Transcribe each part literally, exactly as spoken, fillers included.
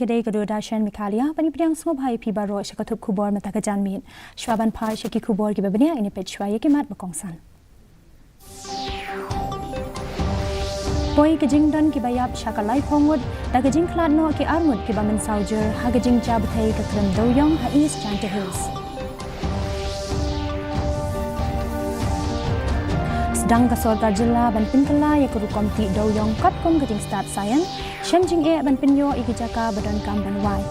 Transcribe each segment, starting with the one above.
Ka dei ka Doordarshan Meghalaya, ban ïa pdiang sngewbha ïa phi baroh sha ka thup khubor mynta ka janmiet. Shuwa ban phai sha ki khubor kiba bniah, ngin ïa peit shuwa ïa ki mat ba kongsan. Poi ka jingdon kiba ïap sha ka laiphew ngut da ka jingkhlad noh ki arngut kiba mynsaw jur ha ka jingjia bthei ka krem dewïong ha East Jaintia Hills. Sdang ka sorkar jylla ban pynkylla ïa ka rukom tih dewïong katkum ka jingstad saian, shem jingeh ban pynïoh ïa ki jaka ba donkam ban wai.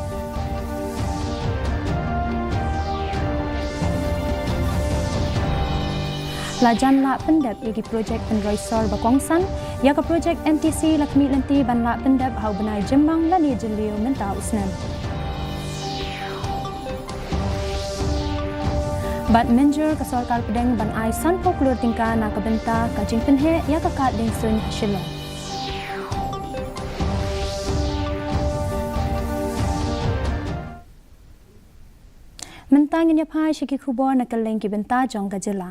La jan lah pyndep ïa ki projek pynroi sor ba kongsan, ïa ka projek M T C la khmih lynti ban lah pyndep ha u bnai Jymmang lane Jylliew mynta u snem. Bad mynjur ka sorkar pdeng ban ai sanphew klur tyngka na ka bynta ka jingpynheh ïa ka kad dieng suiñ ha Shillong. Mynta ngin ïa phai sha ki khubor na kylleng ki bynta jong ka jylla.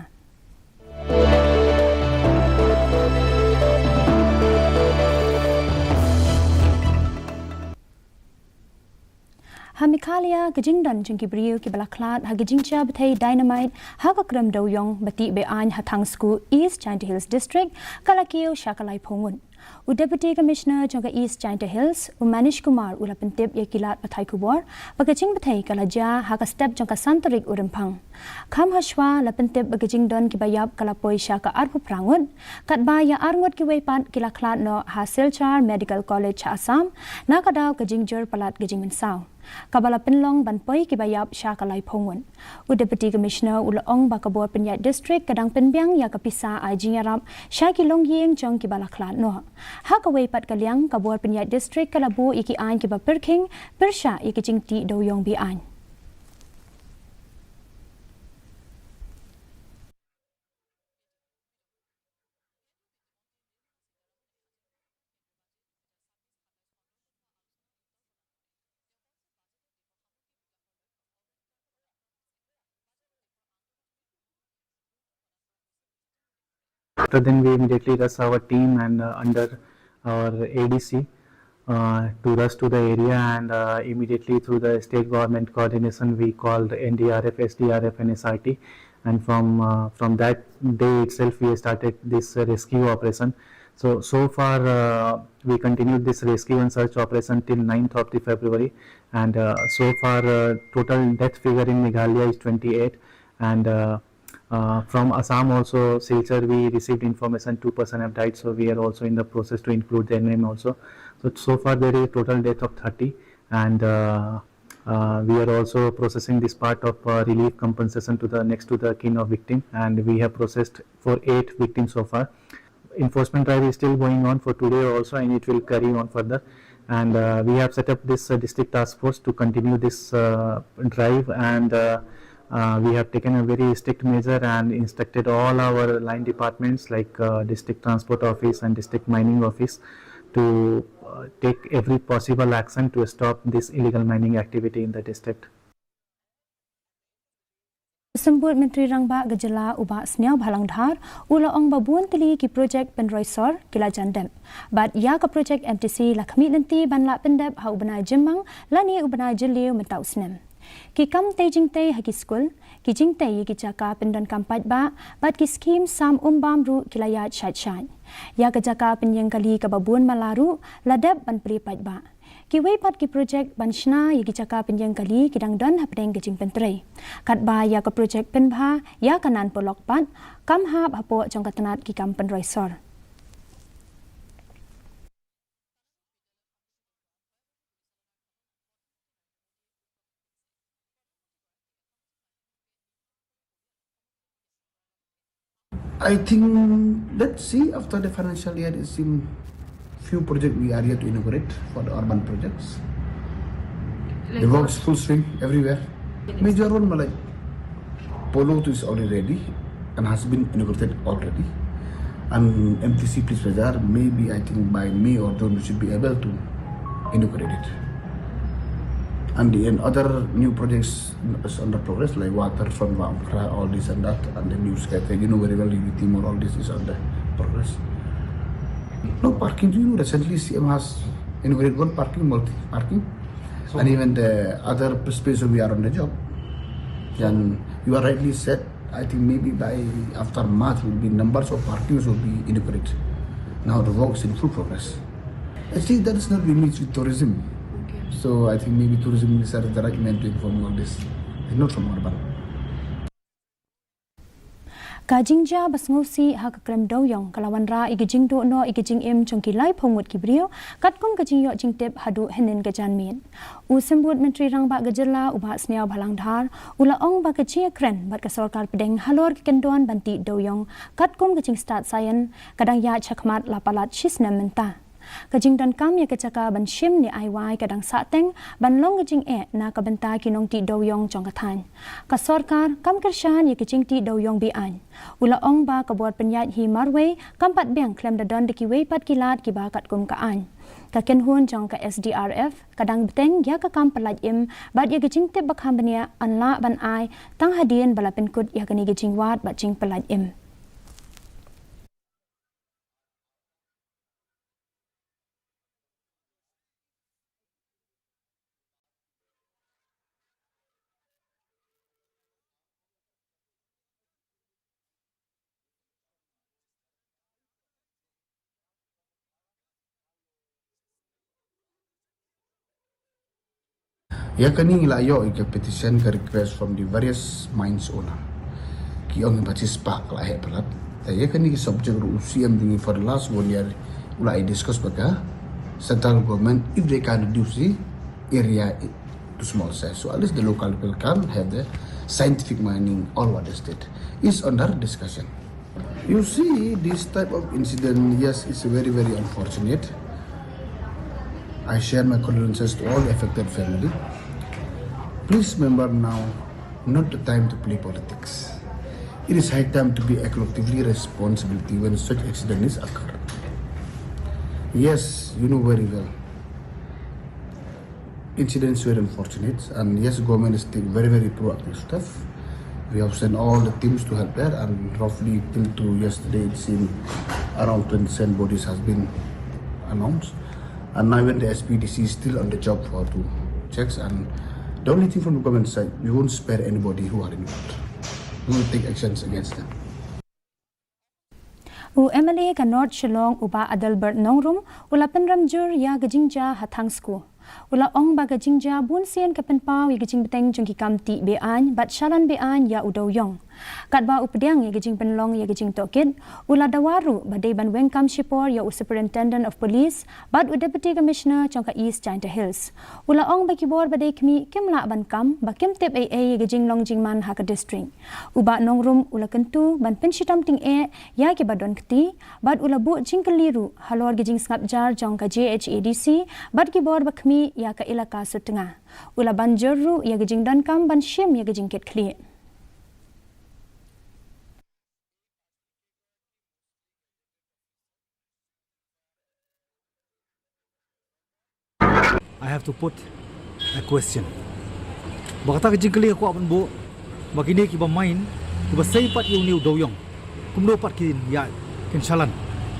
Ha Meghalaya, ka jingdon jong ki briew kiba la khlad ha ka jingjia bthei dynamite ha ka krem dewïong ba tih be-aiñ ha Thangsku, East Jaintia Hills District, ka la kiew sha ka laiphew ngut. U Deputy Commissioner jong ka East Jaintia Hills, u Manish Kumar, u la pyntip ïa ki lad pathai khubor ba ka jingbthei ka la jia ha ka step jong ka san tarik u Rymphang. Kham hashwa la pyntip ba ka jingdon kiba ïap ka la poi sha ka arphew phra ngut, katba ïa ar ngut kiwei pat ki la khlad noh ha Silchar Medical College ha Assam, na ka daw ka jingjur palat ka jingmynsaw, kaba la pynlong ban poi kiba ïap sha ka laiphew ngut. U Deputy Commissioner u la ong ba ka bor pynïaid district ka dang pynbiang ïa ka pisa ai jingïarap sha ki longïing jong kiba la khlad noh. Ha kawei pat ka liang, ka bor pynïaid district ka la buh ïa ki aiñ kiba pyrkhing pyrshah ïa ki jingtih dewïong be-aiñ. After then, we immediately rush our team and, uh, under our A D C, uh, to rush to the area, and, uh, immediately through the state government coordination, we called N D R F, S D R F, and S R T, and from, uh, from that day itself, we started this, uh, rescue operation. So, so far, uh, we continued this rescue and search operation till ninth of the February, and, uh, so far, uh, total death figure in Meghalaya is twenty-eight, and, uh, uh, from Assam also, Silchar, we received information two person have died, so we are also in the process to include their name also. So, so far there is a total death of thirty, and, uh, uh, we are also processing this part of, uh, relief compensation to the next to the kin of victim, and we have processed for eight victims so far. Enforcement drive is still going on for today also, and it will carry on further. And, uh, we have set up this, uh, district task force to continue this, uh, drive, and, uh, uh, we have taken a very strict measure and instructed all our line departments like, uh, district transport office and district mining office to, uh, take every possible action to stop this illegal mining activity in the district. Symbud Myntri Rangbah ka jylla u Bah Sniawbhalang Dhar u la ong ba bun tylli ki projek pynroi sor ki la jan dep. Bad ïa ka projek M T C la khmih lynti ban lah pyndep ha u bnai Jymmang lane u bnai Jylliew mynta u snem. Ki kam tei jingtei ha ki skul, ki jingtei ïa ki jaka pyndonkam paidbah bad ki skhim sam um bam ruh ki la ïaid shait shait. Ïa ka jaka pynïeng kali kaba bun mala ruh la dep ban plie paidbah. Kiwei pat ki projek ban shna ïa ki jaka pynïeng kali ki dang don hapdeng ka jingpyntrei. Katba ïa ka projek pynbha ïa ka Nan Polok pat kam hap hapoh jong ka tnat ki kam pynroi sor. I think, let's see, after the financial year, it seem few projects we are yet to inaugurate for the urban projects. Like the works what? Full swing everywhere. Major one, like, Polo two is already ready and has been inaugurated already. And M T C Police Bazar, maybe I think by May or June we should be able to inaugurate it. And the, and other new projects is under progress, like water from Vamkhra, all this and that, and the new sky, you know very well, in Timor, all this is under progress. No parking, you know, recently C M has inaugurated one parking, multi parking. And even the other space we are on the job. And you are rightly said, I think maybe by after March will be numbers of parkings will be inaugurated. Now the work is in full progress. Actually, that is not related with tourism. So I think maybe tourism minister is the right man to inform you on this. It's not from urban. Ka jingjia ba sngewsih ha ka krem Dewiong ka la wanrah ïa ka jingduh noh ïa ka jingim jong ki laiphew ngut ki briew, katkum ka jingïoh jingtip haduh hynnin ka janmiet. U Symbud Myntri Rangbah ka jylla u Bah Sniawbhalang Dhar u la ong ba ka jingïakren bad ka sorkar pdeng halor ka kyndon ban tih Dewiong katkum ka jingstad saian ka dang ïaid shakhmat la palat shisnem mynta. Ka jingdonkam ïa ka jaka ban shim ne ai wai ka dang sahteng ban long ka jingeh na ka bynta ki nongtih Dewiong jong ka thaiñ. Ka sorkar kam kyrshan ïa ka jingtih Dewiong be-aiñ. U la ong ba ka bor pynïaid hi marwei kam pat biang khlem da don da kiwei pat ki lad kiba katkum ka aiñ. Ka kynhun jong ka S D R F ka dang bteng ïa ka kam pyllait im bad ïa ka jingtip ba kham bniah yn lah ban ai tang hadien ba la pynkut ïa kane ka jingwad bad jingpyllait im. Ïa kane ngi la ïoh ïa ka petition, ka request from the various mines owner. Ki ong ba chi spah ka la heh palat. Te ïa kane ki subject ruh u C M jong ngi for the last one year u la ïa discuss bad ka central government if they can reduce the area to small size. So at least the local people can have the scientific mining all over the state. Is under discussion. You see, this type of incident, yes, it's very, very unfortunate. I share my condolences to all the affected family. Please remember now, not the time to play politics. It is high time to be a collectively responsibility when such accident is occurred. Yes, you know very well. Incidents were unfortunate, and yes, government is taking very, very proactive steps. We have sent all the teams to help there, and roughly till to yesterday, it seemed around twenty-seven bodies has been announced. And now even the S P D C is still on the job for two checks. And the only thing from the government side, we won't spare anybody who are involved. We will take actions against them. U M L A ka North Shillong u Bah Adelbert Nongrum u la pynrem jur ïa ka jingjia ha Thangsku. U la ong ba ka jingjia bun sien ka pynpaw ïa ka jingbteng jong ki kam tih be-aiñ bad shalan be-aiñ ïa u Dewiong. Katba u pdiang ïa ka jingpynlong ïa ka jingtohkit, u la dawa ruh ba dei ban weng kam shipor ïa u Superintendent of Police bad u Deputy Commissioner jong ka East Jaintia Hills. U la ong ba ki bor ba dei khmih kim lah ban kam ba kim tip ei ei ïa ka jinglong jingman ha ka district. U Bah Nongrum u la kyntu ban pynshitom tyngeh ïa kiba don kti bad u la buh jingkylli ruh halor ka jingsngap jar jong ka J H A D C bad ki bor ba khmih ïa ka Elaka Sutnga. U la ban jur ruh ïa ka jingdonkam ban shim ïa ka jingkitkhlieh. I have to put a question. Ba kata ka jingkylli nga kwah ban buh, ba kine kiba mine, kiba sei pat ïa une u Dewiong, kumno pat kin ïa, kin shalan.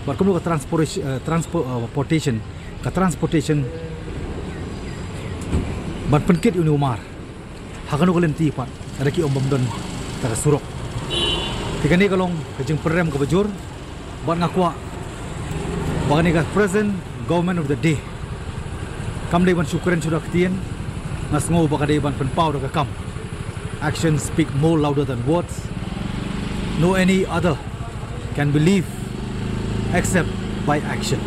Bad kumno ka transportation, eh, transpo-, eh, portation, ka transportation ban pynkit ïa une u mar. Ha kano ka lynti pat, lada ki ong bym don kata ka surok. Te kane ka long ka jingpynrem kaba jur, bad nga kwah ba kane ka present government of the day kam dei ban shu kren shu da ktien, nga sngew ba ka dei ban pynpaw da ka kam. Actions speak more louder than words. No any other can believe except by action.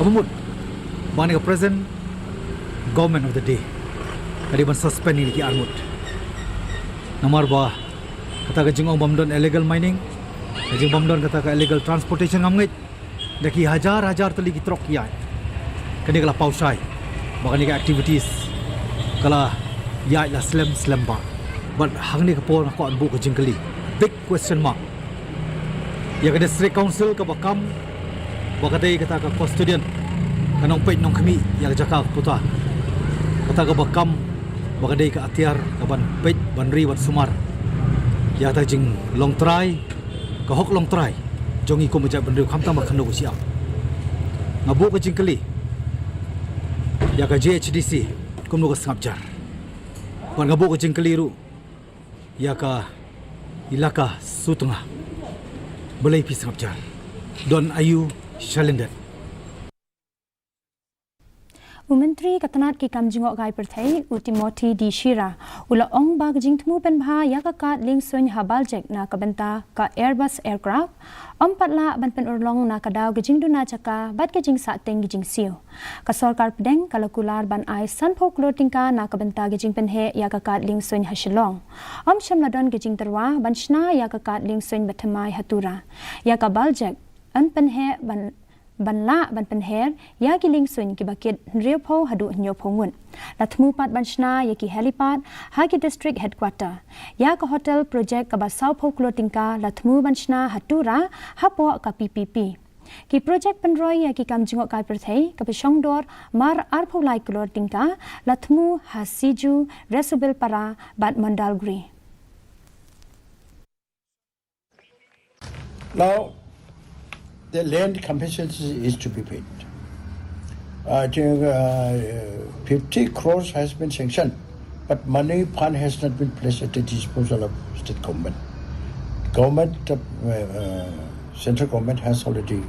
Kaba mut ba kane ka present government of the day ka dei ban suspend ïa ki arngut. Namar ba kata ka jingong bym don illegal mining, ka jing bym don kata ka illegal transportation ngam ngeit. Da ki hajar hajar tylli ki trok ïaid. Kane ka la paw shai ba kane ka activities ka la ïaid la slem slem ba. Bad hangne ka por nga kwah ban buh ka jingkylli, big question mark. Ïa ka District Council kaba kam ba ka dei kata ka custodian, ka nongpeit nongkhmih ïa ka jaka ka puta, kata kaba kam ba ka dei ka atiar kaban peit, ban ri, ban sumar ïa kata ka jinglong trai, ka hok long trai jong ngi kum ka jaitbynriew khamtam ba khyndew ka shi am. Nga buh ka jingkylli ïa ka J H D C, Kumno ka sngap jar. Wan nga buh ka jingkylli ruh ïa ka ilaka Sutnga. Balei phi sngap jar? Don aïu shalyndet? U Myntri ka tnat ki kam jngohkai pyrthei, u Timothy D Shira, u la ong ba ka jingthmu pynbha ïa ka kad liengsuiñ ha Baljek na ka bynta ka Airbus aircraft, ym pat lah ban pynurlong na ka daw ka jingduna jaka bad ka jingsahteng ka jingsiew. Ka sorkar pdeng ka la kular ban ai sanphew klur tyngka na ka bynta ka jingpynheh ïa ka kad liengsuiñ ha Shillong. Ym shym la don ka jingtyrwa ban shna ïa ka kad liengsuiñ bathymmai ha Tura. Ïa ka Baljek, yn pynheh ban, ban lah ban pynher ïa ki liengsuiñ kiba kit hynriewphew haduh hynñiewphew ngut. La thmu pat ban shna ïa ki helipad ha ki district headquarter. Ïa ka hotel project kaba sawphew klur tyngka la thmu ban shna ha Tura hapoh ka P P P. Ki project pynroi ïa ki kam jngohkai pyrthei kaba shongdor mar arphew lai klur tyngka la thmu ha Siju, Resubelpara bad Mondulkiri. Now, the land compensation is to be paid. I think, uh, fifty crores has been sanctioned, but money fund has not been placed at the disposal of state government. Government, uh, uh, central government has already,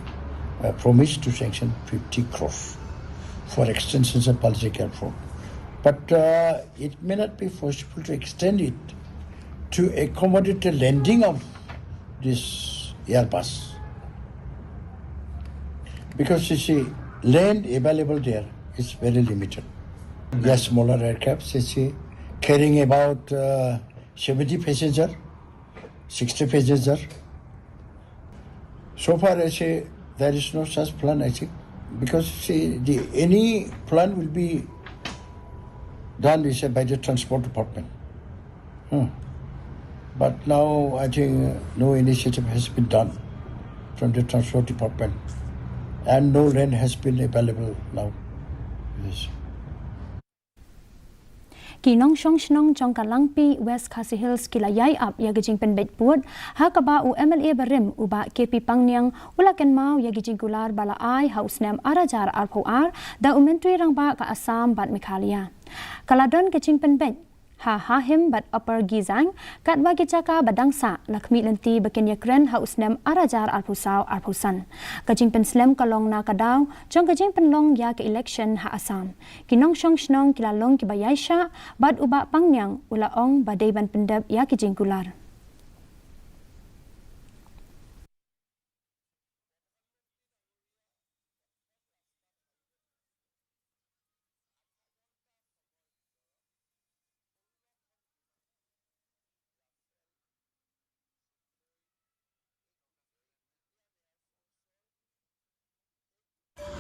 uh, promised to sanction fifty crores for extensions of Baljek Airport. But, uh, it may not be possible to extend it to accommodate the landing of this Airbus. Because you see, land available there is very limited. Yes, smaller aircraft, you see, carrying about, uh, seventy passenger, sixty passenger. So far, I say there is no such plan, I think, because, see, the, any plan will be done, we say, by the transport department. Hmm. But now, I think, uh, no initiative has been done from the transport department, and no land has been available now. Yes. Ki nongshong shnong jong ka Langpih, West Khasi Hills, ki la ïai ap ïa ka jingpynbeit pud ha kaba u M L A barim, u Bah K P Pangniang, u la kynmaw ïa ka jingkular ba la ai ha u snem ar hajar arphew ar da u Myntri Rangbah ka Assam bad Meghalaya. Ka la don ka jingpynbeit ha Hahim bad Upper Gizang, katba ki jaka ba dang sah la khmih lynti ba kin ïakren ha u snem ar hajar arphew saw arphew san. Ka jingpynslem ka long na ka daw jong ka jingpynlong ïa ka election ha Assam. Ki nongshong shnong ki la long kiba ïaishah bad u Bah Pangniang u la ong ba dei ban pyndep ïa ki jingkular.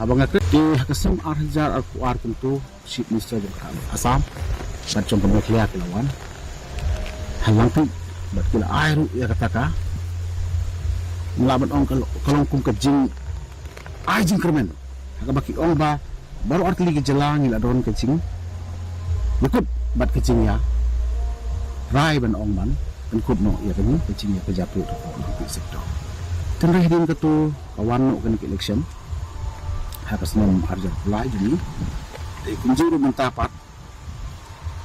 Haba nga kren, te ha ka snem ar hajar arphew ar kumto, Chief Minister jong ka Assam bad jong ka Meghalaya ki la wan ha Langpih bad ki la ai ruh ïa kata ka, nga lah ban ong ka lo-, ka long kum ka jing ai jingkyrmen ha kaba ki ong ba baroh artylli ki jylla ngi la don ka jingïakut bad ka jingïarai ban ong ban pynkut noh ïa kane ka jingïakajia pud hapoh Langpih sector. Tynrai hadien kato ka wan noh kane ka election ha ka snem ar hajar arphew lai jong ngi. Te kumjuh ruh mynta pat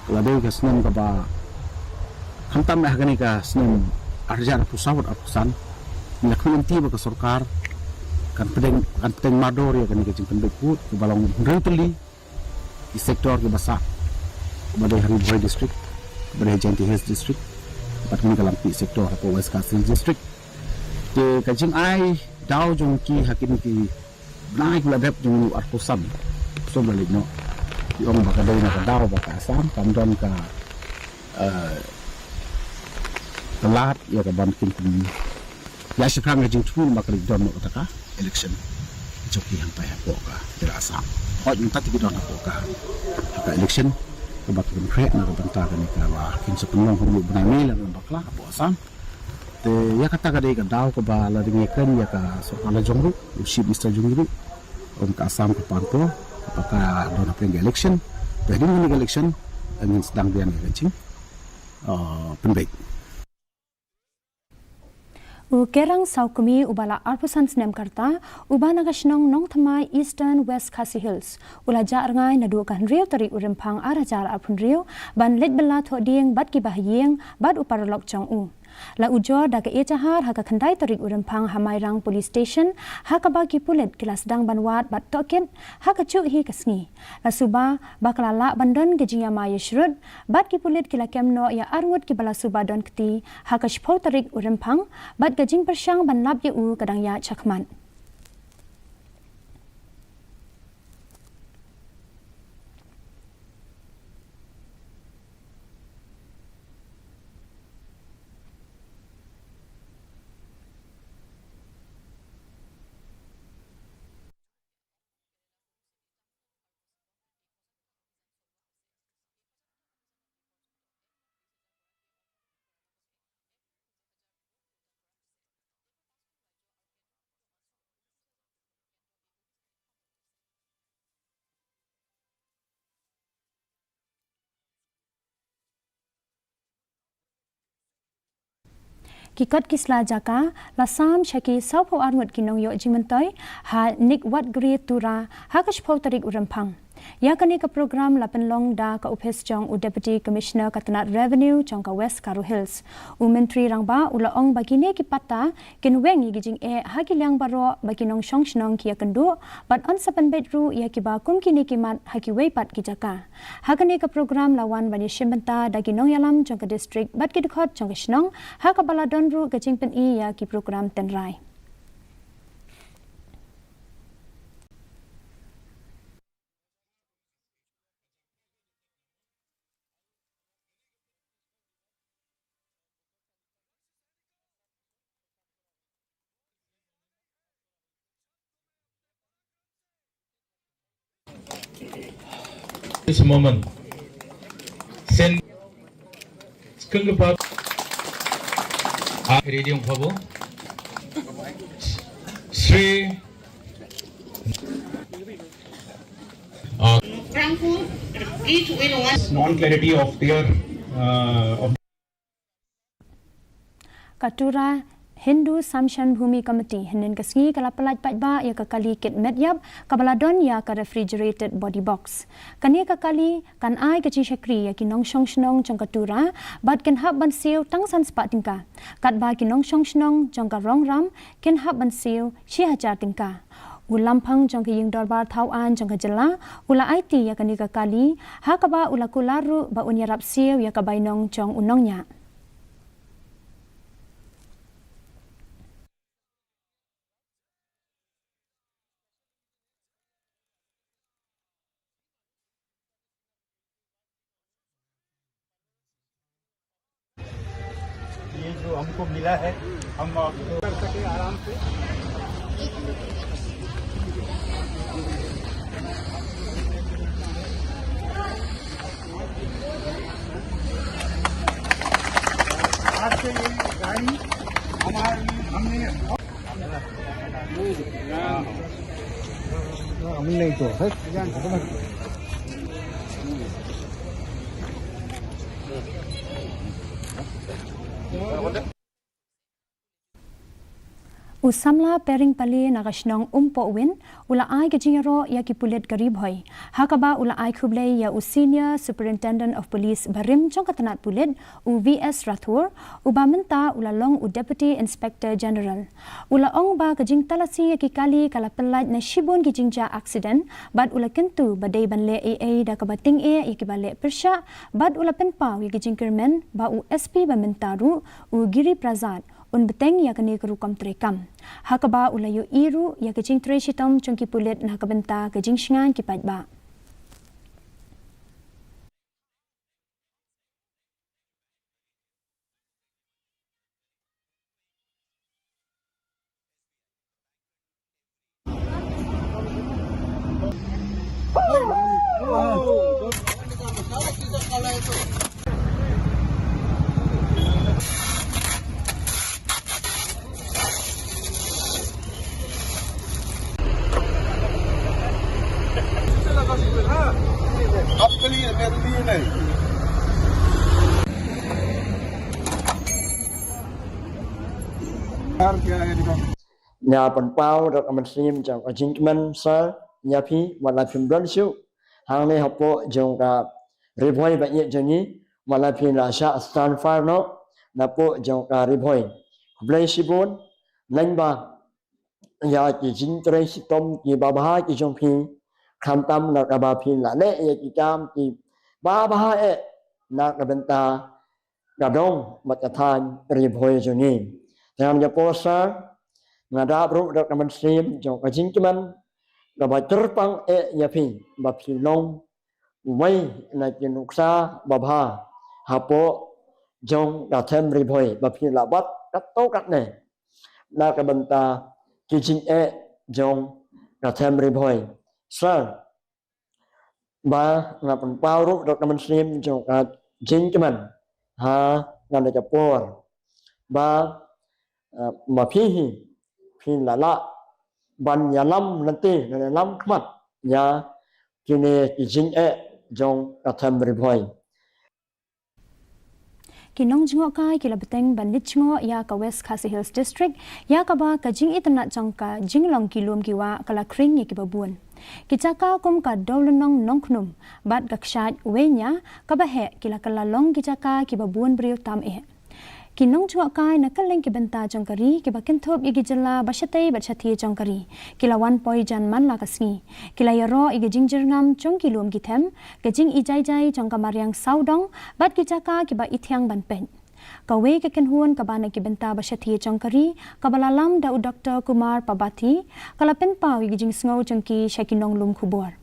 ka la dei ka snem kaba, khamtam eh ha kane ka snem ar hajar arphew saw bad arphew san, ngi la khmih lynti ba ka sorkar kan pdeng, kan pdeng mardor ïa kane ka jingpynbeit pud kaba long hynriew tylli ki sector kiba sah, kaba dei ha Ri Bhoi District, kaba dei ha Jaintia Hills District bad kane ka Langpih sector hapoh West Khasi Hills District. Te ka jingai daw jong ki ha kine ki bnai kiba la dep jong u arphew san, shu ba leit noh, ki ong ba ka dei na ka daw ba ka Assam kam don ka, eh, ka lad ïa ka ban kin pyn-, ïa shiphrang ka jingthmu ba ka leit don noh kata ka election jong ki hangtai hapoh ka jylla Assam. Hooid, mynta te ki don hapoh ka, ha ka election kaba ki pynkhreh na ka bynta kane ka ba kin sa pynlong ha u bnai May lane bakla hapoh Assam. Te ïa kata ka dei ka daw kaba la dang ïakren ïa ka sorkar la jong ruh, u Chief Minister jong ngi ruh, ong ka Assam ka pan por ba ka don hapdeng ka election. Te hadien kane ka election ngin sdang biang ïa ka jing, uh, pynbeit. U Kerang Sawkmie uba la arphew san snem ka rta, uba na ka shnong Nongthymmai, Eastern West Khasi Hills, u la jah rngai naduh ka hynriew tarik u Rymphang ar hajar arphew hynriew ban leit bylla thohdieng bad ki bahaïing bad u paralok jong u. La ujor da ka ejahar ha ka khyndai tarik u Rymphang ha Mairang Police Station, ha kaba ki pulit ki la sdang ban wad bad tohkit ha kajuh hi ka sngi. La suba ba ka la lah ban don ka jingïamai ïashrut, bad ki pulit ki la kem noh ïa arngut kiba la suba don kti ha ka shiphew tarik u Rymphang, bad ka jingpyrshang ban lap ïa u ka dang ïaid shakhmat. Ki kot ki sla jaka la sam sha ki sawphew arngut ki nongïoh jingmyntoi ha Nikwatgre Tura ha ka shiphew tarik u Rymphang. Ïa kane ka program la pynlong da ka ophis jong u Deputy Commissioner ka tnat Revenue jong ka West Garo Hills. U Myntri Rangbah u la ong ba kine ki patta kin weng ïa ki jingeh ha ki liang baroh ba ki nongshong shnong ki ïakynduh, bad yn sa pynbeit ruh ïa kiba kum kine ki mat ha kiwei pat ki jaka. Ha kane ka program la wan ban ïashim bynta da ki nongïalam jong ka district bad ki dkhot jong ka shnong, ha kaba la don ruh ka jingpyni ïa ki program tynrai. This moment. Sen skenggepa a reading khabo. Sri uh, non-clarity of their uh, of Ka Tura Hindu Samshan Bhumi Committee hynnin ka sngi ka la pyllait paidbah ïa ka kali kit met ïap kaba la don ïa ka refrigerated body box. Kane ka kali kan ai ka jingshakri ïa ki nongshong shnong jong ka Tura, bad kin hap ban siew tang san spah tyngka. Katba ki nongshong shnong jong ka Rongram kin hap ban siew shi hajar tyngka. U Lamphang jong ka Ïingdorbar Thawaiñ jong ka jylla u la aiti ïa kane ka kali, ha kaba u la kular ruh ba un ïarap siew ïa ka bainong jong u nongñiah. ये जो हमको मिला है, हम आपको कर सके आराम से। आज से ये गाड़ी हमारे, हमने हम नहीं तो है। U samla Pering Pale na ka shnong Umpohwin u la ai ka jingïaroh ïa ki pulit ka Ri Bhoi, ha kaba u la ai khublei ïa u Senior Superintendent of Police barim jong ka tnat pulit, u V S Rathore, uba mynta u la long u Deputy Inspector General. U la ong ba ka jingtalasi ïa ki kali ka la pyllait na shibun ki jingjia aksiden, bad u la kyntu ba dei ban leh ei ei da kaba tyngeh ïa kiba leh pyrshah, bad u la pynpaw ïa ki jingkyrmen ba u S P ba mynta ruh, u Giri Prasad, un bteng ïa kane ka rukom treikam. Ha kaba u la ïohi ruh ïa ka jingtrei shitom jong ki pulit na ka bynta ka jingshngaiñ ki paidbah. Nga pynpaw da ka mynsiem jong ka jingkmen sir ïa phi, wat la phim don shuh hangne hapoh jong ka Ri Bhoi ba ïeit jong ngi, wat la phi la shah stand fire noh napoh jong ka Ri Bhoi. Khublei shibun, lyngba ïa ki jingtrei shitom kiba bha ki jong phi, khamtam na kaba phi la leh ïa ki kam kiba bha eh na ka bynta ka dong bad ka thaiñ Ri Bhoi jong ngi. Te nga ïa por sir, nga dap ruh da ka mynsiem jong ka jingkmen kaba kyrpang eh ïa phi ba phi long uwei na ki nuksa ba bha hapoh jong ka them Ri Bhoi, ba phi la bat katto katne na ka bynta ki jingeh jong ka them Ri Bhoi. Sir, ba nga pynpaw ruh da ka mynsiem jong ka jingkmen ha kane ka por ba, eh, ma phi hi phi la lah ban ïalam lynti, ïalam khmat ïa kine ki jingeh jong ka them Ri Bhoi. Ki nongjngohkai ki la bteng ban leit jngoh ïa ka West Khasi Hills District, ïa kaba ka jingitynnad jong ka jinglong ki lum ki wah ka la khring ïa kiba bun. Ki jaka kum ka Dewlynnong Nongkhnum bad ka kshaid Wenia kaba heh ki la kylla long ki jaka kiba bun briew tam eh. Ki nongjngohkai na kylleng ki bynta jong ka ri kiba kynthup ïa ki jylla ba shatei bad shathie jong ka ri ki la wan poi jan man la ka sngi. Ki la ïaroh ïa ka jingjyrngam jong ki lum ki them, ka jingijai jai jong ka mariang sawdong bad ki jaka kiba ithiang ban peit. Kawei ka kynhun kaba na ki bynta ba shatei jong ka ri kaba la lam da u Doktor Kumar Pabati ka la pynpaw ïa ka jingsngew jong ki sha ki nonglum khubor.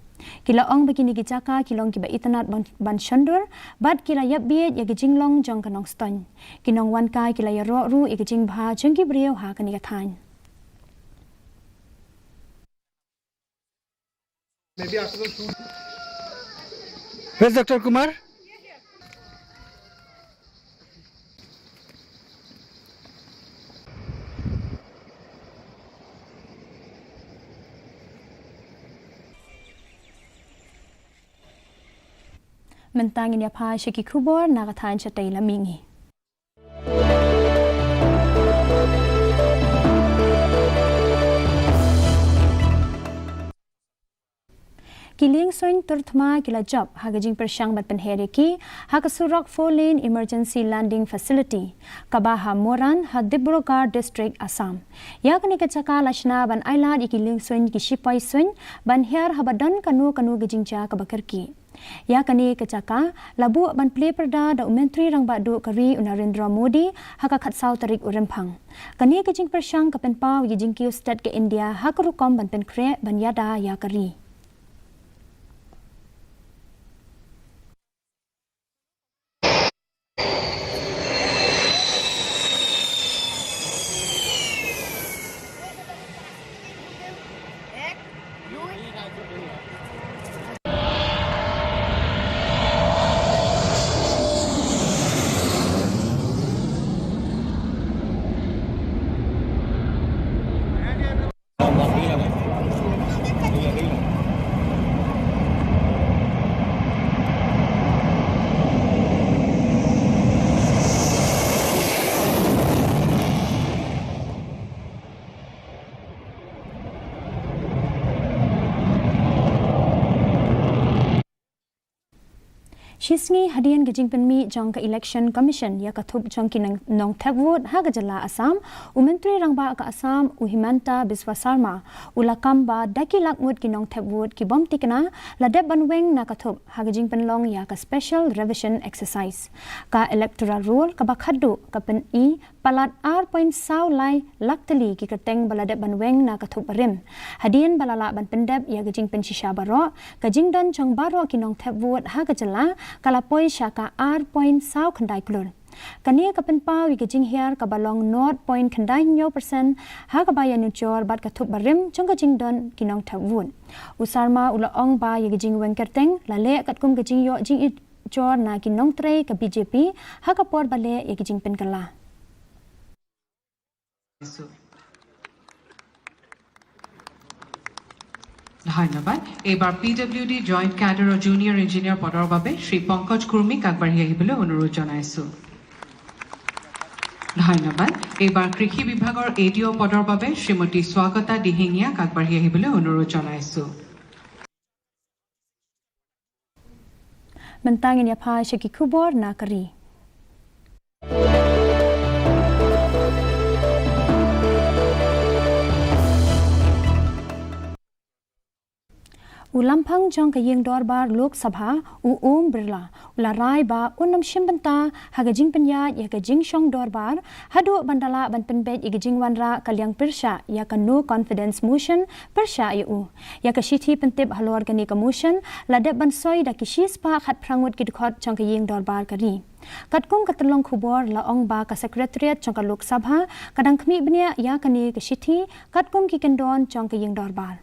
Ki la ong ba kine ki jaka ki long kiba itynnad ban, ban shondur bad ki la ïap bieit ïa ka jinglong jong ka nongstoiñ. Ki nongwankai ki la ïaroh ruh ïa ka jingbha jong ki briew ha kane ka thaiñ. Where's Doctor Kumar? Mynta ngin ïa phai sha ki khubor na ka thaiñ shatei la mihngi. Ki liengsuiñ tur thma ki la jop ha ka jingpyrshang ban pynher ïa ki ha ka surok four lane emergency landing facility kaba ha Moran ha Dibrugarh District, Assam. Ïa kane ka jaka la shna ban ailad ïa ki liengsuiñ ki shipai suiñ ban hiar haba don kano kano ka jingjia kaba kyrkieh. Ïa kane ka jaka la buh ban plie pyrda da u Myntri Rangbah Duh ka ri u Narendra Modi ha ka khatsaw tarik u Rymphang. Kane ka jingpyrshang ka pynpaw ïa ka jingkiew stet ka India ha ka rukom ban pynkhreh ban ïada ïa ka ri. Shisngi hadien ka jingpynmih jong ka Election Commission ïa ka thup jong ki nong-, nongthep vote ha ka jylla Assam, u Myntri Rangbah ka Assam u Himanta Biswa Sarma u la kam ba da ki lak ngut ki nongthep vote ki bym tikna la dep ban weng na ka thup ha ka jingpynlong ïa ka special revision exercise. Ka electoral roll kaba khadduh ka pyni palat ar point saw lai lak tylli ki kyrteng ba la dep ban weng na ka thup barim. Hadien ba la lah ban pyndep ïa ka jingpynshisha baroh, ka jingdon jong baroh ki nongthep vote ha ka jylla ka la poi sha ka ar point saw khyndai klur. Kane ka pynpaw ïa ka jinghiar kaba long nought point khyndai hynñiew percent ha kaba ïanujor bad ka thup barim jong ka jingdon ki nongthep vote. U Sarma u la ong ba ïa ka jingweng kyrteng la leh katkum ka jingïoh jingïeit jor na ki nongtrei ka B J P ha ka por ba leh ïa ki jingpynkylla. ধন্যবাদ। এইবাৰ পি ডব্লিউ ডি জইণ্ট কেডাৰৰ জুনিয়ৰ ইঞ্জিনিয়াৰ পদৰ বাবে শ্ৰী পংকজ কুৰ্মীক আগবাঢ়ি আহিবলৈ অনুৰোধ জনাইছো। ধন্যবাদ। এইবাৰ কৃষি বিভাগৰ এ ডি অ' পদৰ বাবে শ্ৰীমতী স্বাগতা দিহিঙীয়াক আগবাঢ়ি আহিবলৈ অনুৰোধ জনাইছো। Mynta ngin ïa phai sha ki khubor na ka ri. U Lamphang jong ka ïing dorbar Lok Sabha, u Om Birla, u la rai ba un ym shim bynta ha ka jingpynïaid ïa ka jingshong dorbar haduh ban da lah ban pynbeit ïa ka jingwanrah ka liang pyrshah ïa ka No Confidence Motion pyrshah ïa u. Ïa ka shithi pyntip halor kane ka motion la dep ban soi da ki shispah khatphra ngut ki dkhot jong ka ïing dorbar ka ri. Katkum ka tyllong khubor la ong ba ka Secretariat jong ka Lok Sabha ka dang khmih bniah ïa kane ka shithi katkum ki kyndon jong ka ïing dorbar.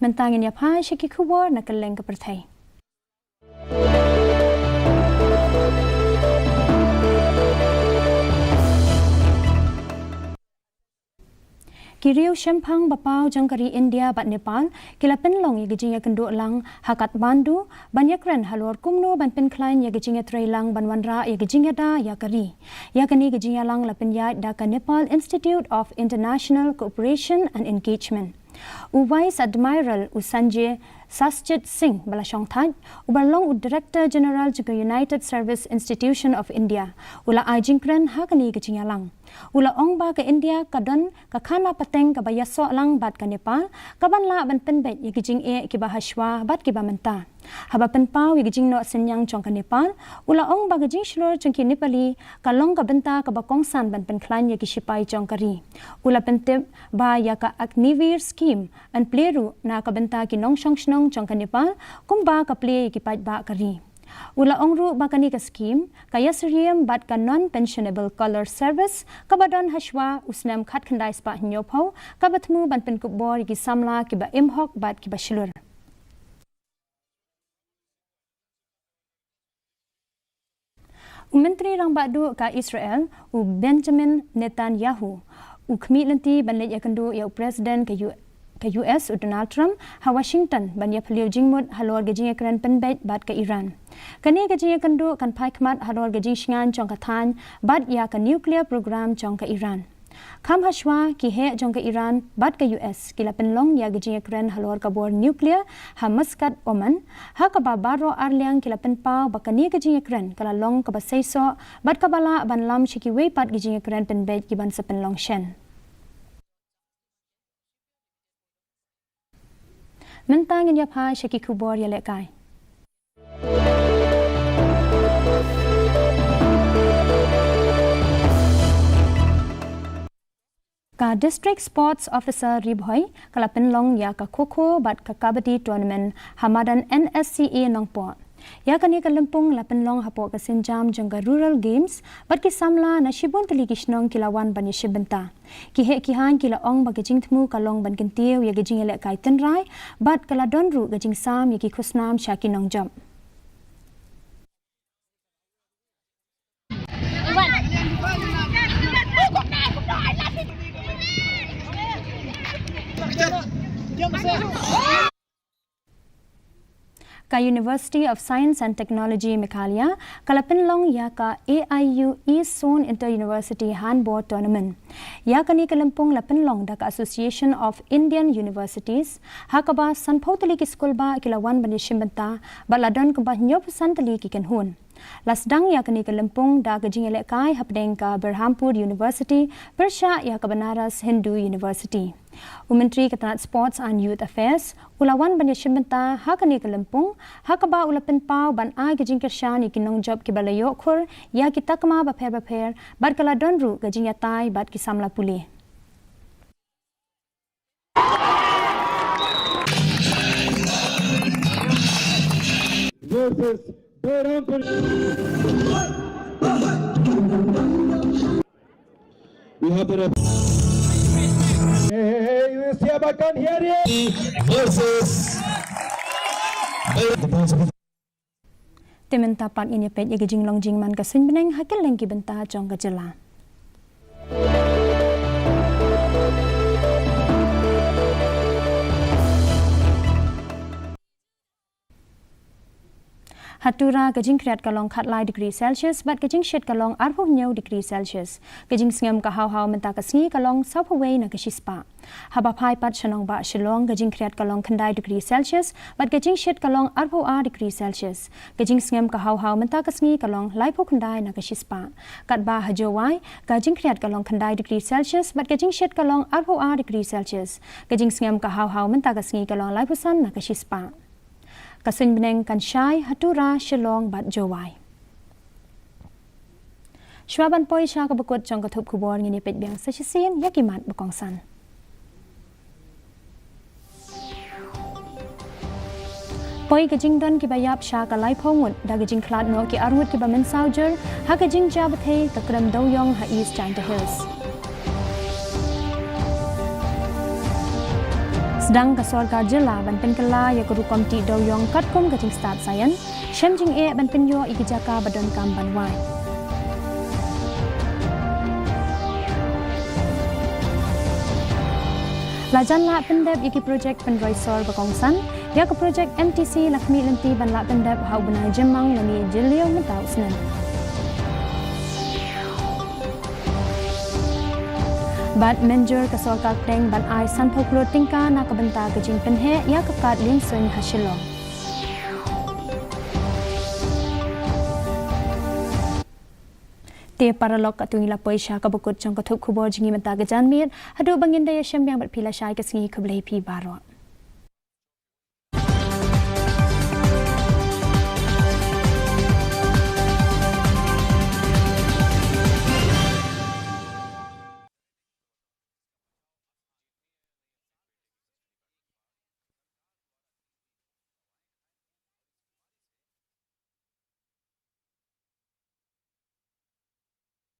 Mynta ngin ïa phai sha ki khubor na kylleng ka pyrthei. Ki riew shemphang ba paw jong ka ri India bad Nepal ki la pynlong ïa ka jingïakynduh lang ha Kathmandu ban ïakren halor kumno ban pynkhlaiñ ïa ka jingïatreilang ban wanrah ïa ka jingïada ïa ka ri. Ïa kane ka jingïalang la pynïaid da ka Nepal Institute of International Cooperation and Engagement. U Vice Admiral u Sanjay Sachit Singh ba la shongthait, uba long u Director General jong ka United Service Institution of India, u la ai jingkren ha kane ka jingïalang. U la ong ba ka India ka don ka khana pateng kaba ïasoh lang bad ka Nepal, kaban lah ban pynbeit ïa ki jingeh kiba hashwa bad kiba mynta. Haba pynpaw ïa ka jingnoh synñiang jong ka Nepal, u la ong ba ka jingshlur jong ki Nepali ka long ka bynta kaba kongsan ban pynkhlaiñ ïa ki shipai jong ka ri. U la pyntip ba ïa ka Agniveer Scheme yn plie ruh na ka bynta ki nongshong shnong jong ka Nepal, kumba ka plie ïa ki paidbah ka ri. U la ong ruh ba kane ka skhim ka ïasyriem bad ka Non-Pensionable Color Service kaba don hashwa u snem khatkhyndai spah hynñiewphew, kaba thmu ban pynkup bor ïa ki samla kiba im hok bad kiba shlur. U Myntri Rangbah Duh ka Israel, u Benjamin Netanyahu, u khmih lynti ban leit ïakynduh ïa u President ka U-, ka U S, u Donald Trump, ha Washington ban ïaphylliew jingmut halor ka jingïakren pynbeit bad ka Iran. Kane ka jingïakynduh kan phai khmat halor ka jingshngaiñ jong ka thaiñ bad ïa ka nuclear program jong ka Iran. Kham hashwa, ki heh jong ka Iran bad ka U S ki la pynlong ïa ka jingïakren halor ka bor nuclear ha Muscat, Oman, ha kaba baroh arliang ki la pynpaw ba kane ka jingïakren ka la long kaba seisoh bad kaba lah ban lam sha kiwei pat ki jingïakren pynbeit kiban sa pynlong shen. Mynta ngin ïa phai sha ki khubor ïalehkai. Ka District Sports Officer Ri Bhoi ka la pynlong ïa ka kho kho bad ka kabaddi tournament ha madan N S C A Nongpoh. Ïa kane ka lympung la pynlong hapoh ka sienjam jong ka Rural Games bad ki samla na shibun tylli ki shnong ki la wan ban ïashim bynta. Ki heh ki haiñ ki la ong ba ka jingthmu ka long ban kyntiew ïa ka jingïalehkai tynrai bad ka la don ruh ka jingsam ïa ki khusnam sha ki nongjop. Ka University of Science and Technology Meghalaya ka la pynlong ïa ka A I U East Zone Inter-University Handball Tournament. Ïa kane ka lympung la pynlong da ka Association of Indian Universities, ha kaba sanphew tylli ki skulbah ki la wan ban ïashim bynta bad la don kumba hynñiewphew san tylli ki kynhun. La sdang ïa kane ka lympung da ka jingïalehkai hapdeng ka Berhampur University pyrshah ïa ka Banaras Hindu University. U Myntri ka tnat Sports and Youth Affairs u la wan ban ïashim bynta ha kane ka lympung, ha kaba u la pynpaw ban ai ka jingkyrshan ïa ki nongjop kiba la ïoh khur ïa ki takma bapher bapher bad ka la don ruh ka jingïatai bad ki samla pule. Versus Berhampur. We have the ref. Hey, hey, hey, you see about can hear it? Versus Berhampur. Te mynta pat ngin ïa peit ïa ka jinglong jingman ka suiñ bneng ha kylleng ki bynta jong ka jylla. Ha Tura ka jingkhriat ka long khatlai degree Celsius bad ka jingshit ka long arphew hynñiew degree Celsius. Ka jingsngem ka haw haw mynta ka sngi ka long sawphew wei na ka shispah. Haba phai pat sha nongbah Shillong ka jingkhriat ka long khyndai degree Celsius bad ka jingshit ka long arphew ar degree Celsius. Ka jingsngem ka haw haw mynta ka sngi ka long laiphew khyndai na ka shispah. Katba ha Jowai ka jingkhriat ka long khyndai degree Celsius bad ka jingshit ka long arphew ar degree Celsius. Ka jingsngem ka haw haw mynta ka sngi ka long laiphew san na ka shispah. Ka suiñ bneng kan shai ha Tura, Shillong bad Jowai. Shuwa ban poi sha kaba kut jong ka thup khubor, ngin ïa peit biang sa shisien ïa ki mat ba kongsan. Poi ka jingdon kiba ïap sha ka laiphew ngut da ka jingkhlad noh ki arngut kiba mynsaw jur ha ka jingjia bthei ka krem dewiong ha East Jaintia Hills. Sdang ka sorkar jylla ban pynkylla ïa ka rukom tih dewiong katkum ka jingstad saian, shem jingeh ban pynïoh ïa ki jaka ba donkam ban wai. La jan lah pyndep ïa ki projek pynroi sor ba kongsan, ïa ka projek M T C la khmih lynti ban lah pyndep ha u bnai Jymmang lane Jylliew mynta u snem. Bad mynjur ka sorkar pdeng ban ai sanphew klur tyngka na ka bynta ka jingpynheh ïa ka kad liengsuiñ ha Shillong. Te paralok, katto ngi la poi sha kaba kut jong ka thup khubor jong ngi mynta ka janmiet, haduh ba ngin da ïashem biang bad phi lashai ka sngi, khublei phi baroh.